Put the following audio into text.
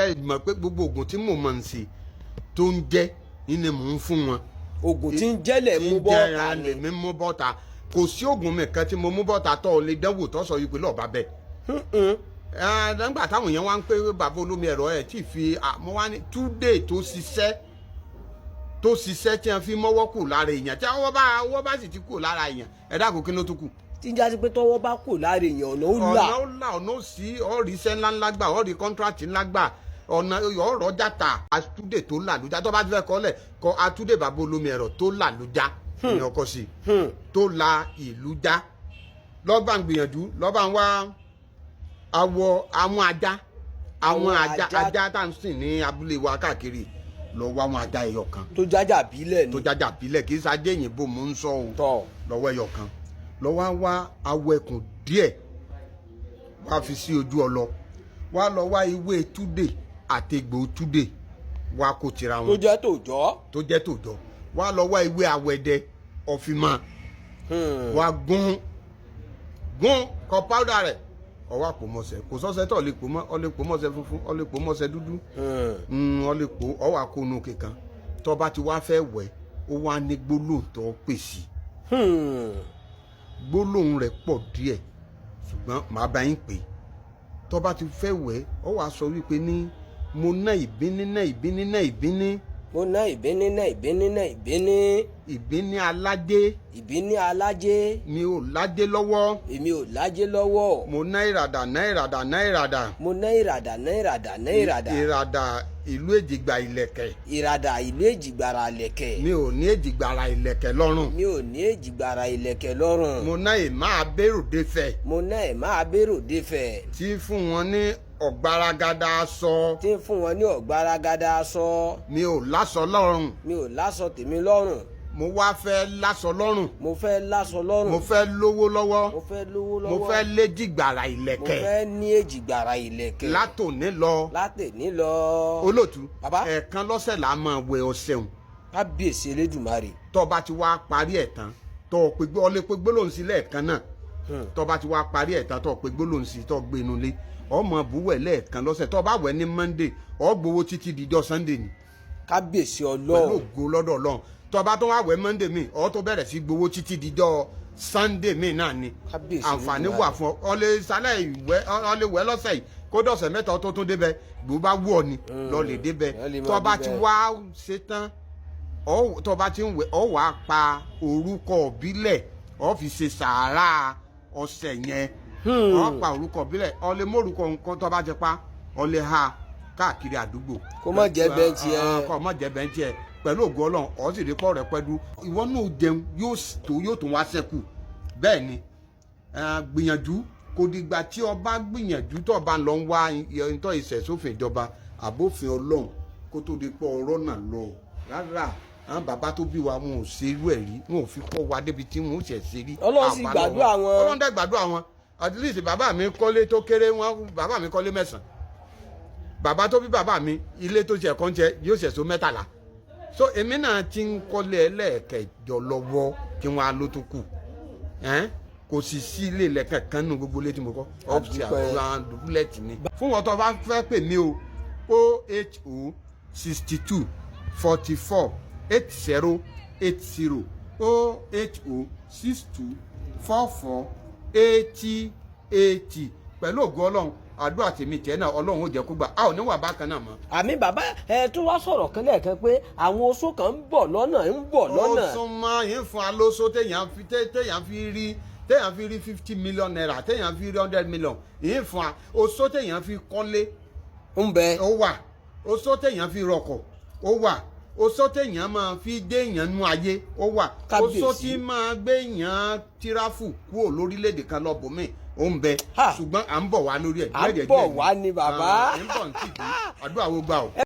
Ẹ mọ̀ pé gbogbo oògùn tí mò ń mọ̀ ń ṣe tó ń jẹ́ ní mò ń fún wọn. Oògùn tí ń jẹ́lẹ̀ tí mú ń bọ́ jẹ́ ta ni. lèmi mú bọ́ta. Kò sí oògùn mi kan tí mo mú bọ́ta tó o lè dánwò tó sọ yìí pé lọ́ọ̀ bá bẹ́ẹ̀. Nígbà táwọn èèyàn wá ń pé bàbá olómi ẹ̀rọ ẹ̀ tí fi mo wá ní túdé tó ṣiṣẹ́, tó ṣiṣẹ́ tí wọ́n fi mọ́wọ́ kù lára èèyàn, tí ọwọ́ bá sì ti kù lára èèyàn, ẹ dákun, kí ló tún kù? Tí ń jásí pé tọwọ́ bá kò lára èèyàn, ọ̀nà ó là. Ọ̀nà ó là, ọ̀nà ó sí, ọ̀rí iṣẹ́ ńláńlá gbà, ọ̀rí contract ńlá gbà, ọ̀nà ọ̀rọ̀ jàtà. Àtúndè tó là lójá, tó bá ti fẹ́ kọ́lẹ̀ kọ́ àtúndè bàbá olómi ẹ̀rọ tó là lójá ní ọkọ̀ sí tó la ìlú já. Lọ́ba ń gbìyànjú, lọ́ba ń wá awọ àwọn ajá, àwọn àwọn ajá ajá. Ajá tá à ń sìn ní abúlé wa káàkiri, lọ wá àwọn ajá ẹyọ kan. Tó jájà bílẹ̀ ni. Tó jájà bílẹ̀, kì í ṣajé òyìnbó mò ń sọ o. Tọ̀. Lọ́wọ́ ẹyọ kan, lọ́wọ́ á wá awọ ẹkùn díẹ̀, wá fi sí ojú ọlọ, wá lọ wá ewé túdè àtegbò túdè, wá kó tira tó wọn. Jẹ́ tòjọ́. Tó jẹ́ tòjọ́. Wá lọ wá ewé awẹ́dẹ ọ̀fìmọ̀, wá gún gún kọ powder rẹ̀, ọwọ́ àpò mọ́sẹ̀. Kò sọ́sẹ́ tó lè pò mọ́, ọ lè pò mọ́sẹ̀ funfun, ọ lè pò mọ́sẹ̀ dúdú. Ọ lè pò, ọwọ́ àkóónú kankan. Tó bá ti wá fẹ́ wẹ̀, ó wá ní gbólóhùn tó pèsè. Gbólóhùn rẹ̀ pọ̀ díẹ̀, ṣùgbọ́n màá bá yín pè. Tó bá ti fẹ́ wẹ̀, ọ wá sọ wípé ní mo ná ìbíní, ná ìbíní, ná ìbíní. Mo ná ìbíní, ná ìbíní, ná ìbíní. Ìbíní aládé. Ìbíní alájé. Mi ò ládé lọ́wọ́. Èmi ò lájé lọ́wọ́. Mo ná ìràdà, ná ìràdà, ná ìràdà. Mo ná ìràdà, ná ìràdà, ná ìràdà. Ìràdà ìlú Èjìgbà ìlẹ̀kẹ̀. Ìràdà ìlú Èjìgbàrà lẹ̀kẹ̀. Mi ò ní èjìgbàrà ìlẹ̀kẹ̀ lọ́rùn. Mi ò ní èjìgbàrà ìlẹ̀kẹ̀ lọ́rùn. Mo ná ìmá abéròdé fẹ̀. Mo ná ẹ̀ máa bérò défẹ̀. Tí fún wọn ní ọ̀gbaragada aṣọ. Tí ń fún wọn ní ọ̀gbaragada aṣọ. Mi ò láṣọ lọ́rùn. Mi ò láṣọ tèmi lọ́rùn. Mo wá fẹ́ láṣọ lọ́rùn. Mo fẹ́ láṣọ lọ́rùn. Mo fẹ́ lówó lọ́wọ́. Mo fẹ́ lówó lọ́wọ́. Mo fẹ́ léjìgbàrà mo ìlẹ̀kẹ̀. Fẹ́ ní èjìgbàrà ìlẹ̀kẹ̀. Látòní lọ. Látẹ̀ní lọ. Olóòtú. Bàbá. Ẹ̀ẹ̀kan lọ́sẹ̀ là á máa wẹ ọṣẹ òun. Kábíyèsí Elédùmarè. Tó bá ti wá parí ẹ̀ tán, tó o pe, ọ lè pe gbólóhùn sí lẹ́ẹ̀kan náà. Tó bá ti wá parí ẹ̀ tán, tó o pe gbólóhùn sí, tó o gbé inú ilé, ọmọ búwẹ̀ lẹ́ẹ̀kan lọ́sẹ̀. Tó bá wẹ̀ ní Monday, ó gbowó títí dijọ́ Sunday ni. Kábíyèsí Pẹ̀lú Ọlọ́run. ògo lọ́dọ̀ Ọlọ́run, tó bá tó wá wẹ̀ Monday mi, ó tó bẹ̀rẹ̀ sí gbowó títí dijọ́ Sunday mi náà ni. Kábíyèsí Àǹfààní Olódùmarè. wà fún ọ. Ọ lè sálẹ̀ ìwẹ́, ọ lè wẹ̀ lọ́sẹ̀ yìí, kó dọ̀sẹ̀ 3 tó tún débẹ̀. Gbó bá wù ọ ni lọ lè débẹ̀. Ọ lè máa Tó bá ti débẹ̀. wá ṣe tán, tó bá ti ń wẹ̀, ọ wàá pa orúkọ ìbílẹ̀, ọ fi ṣe sàárà ọ̀sẹ̀ yẹn. Ọ pa orúkọ ìbílẹ̀, ọ lè mórúkọ nǹkan tó bá ti pa, ọ lè ha káàkiri àdúgbò. Kó má jẹ́ bẹ́ẹ̀ tiẹ̀. Ah, kó má jẹ́ bẹ́ẹ̀ tiẹ̀. Pẹ̀lú ògo Ọlọ́run, ọ sì rí pọ̀ rẹ pẹ́dú. Ìwọ náà jẹun yóò tó, yóò tún wá ṣẹ́kù. Bẹ́ẹ̀ ni. Gbìyànjú. Kò dìgbà tí o bá gbìyànjú, tó o bá lọ ń wá ìtọ́ ìṣẹ̀sófin ìjọba àbófin Ọlọ́run kó tó di pé ọ̀rọ̀ náà lọ. Rárá, àwọn bàbá tó bí wa, wọn ò ṣe irú ẹ̀ rí, wọn ò fi kọ́ wa débi tí wọn ò ṣẹ̀ ṣe rí. Ọlọ́run sì Àwa gbàdúrà lọ́wọ́. wọn. Ọlọ́run dẹ̀ gbàdúrà wọn. At least bàbá mi kọ́lé tó kéré wọn, bàbá mi kọ́lé mẹ́sàn-án. Bàbá tó bí bàbá mi, ilé tó ṣe ẹ̀kọ́ ń jẹ yóò ṣẹ̀ so 13. So èmi náà ti ń kọ́lé ẹlẹ́ẹ̀kẹjọ lọ́wọ́, kí wọ́n á ló tó kù. Ẹ́n, kò sì sí ilé ilẹ̀ kankan nínú gbogbo ilé tí mo kọ́, ọ́fíìsì. Àdúpẹ́. Àwọn duplex ni. Fún wọn tó bá fẹ́ pè mí o, 080 62 44 80 80, 080 62 44 80 80. Pẹ̀lú ògo Ọlọ́run, àdúrà tèmi tẹ́ náà, Ọlọ́run ó jẹ́ kó gbà, a ò ní wà bákan náà mọ́. Àmì. Bàbá, ẹ tún wá sọ̀rọ̀ kan lẹ́ẹ̀kan pé àwọn oṣó kan ń bọ̀ lọ́nà, ń bọ̀ lọ́nà. Ó súnmọ́ yín fún alóso téèyàn fi rí ₦50 million, téèyàn fi rí 100 million yín fún wa. Oṣó téèyàn fi kọ́lé ń bẹ. Ó wà. Oṣó téèyàn fi rọkọ̀, ó wà. Oṣó téèyàn máa fi dé èèyàn nú ayé, ó wà. Kábíyèsí. Oṣó tí máa gbé èèyàn travel kúrò lórílẹ̀‐èdè kan lọ bòmíì, ó ń bẹ. Ha! Ṣùgbọ́n à ń bọ̀ wá lórí ẹ̀ À ń díẹ̀díẹ̀ bọ̀ díẹ̀. Wá ní bàbá. À ń bọ̀ ní tìjú. Àdúrà wo gbà o.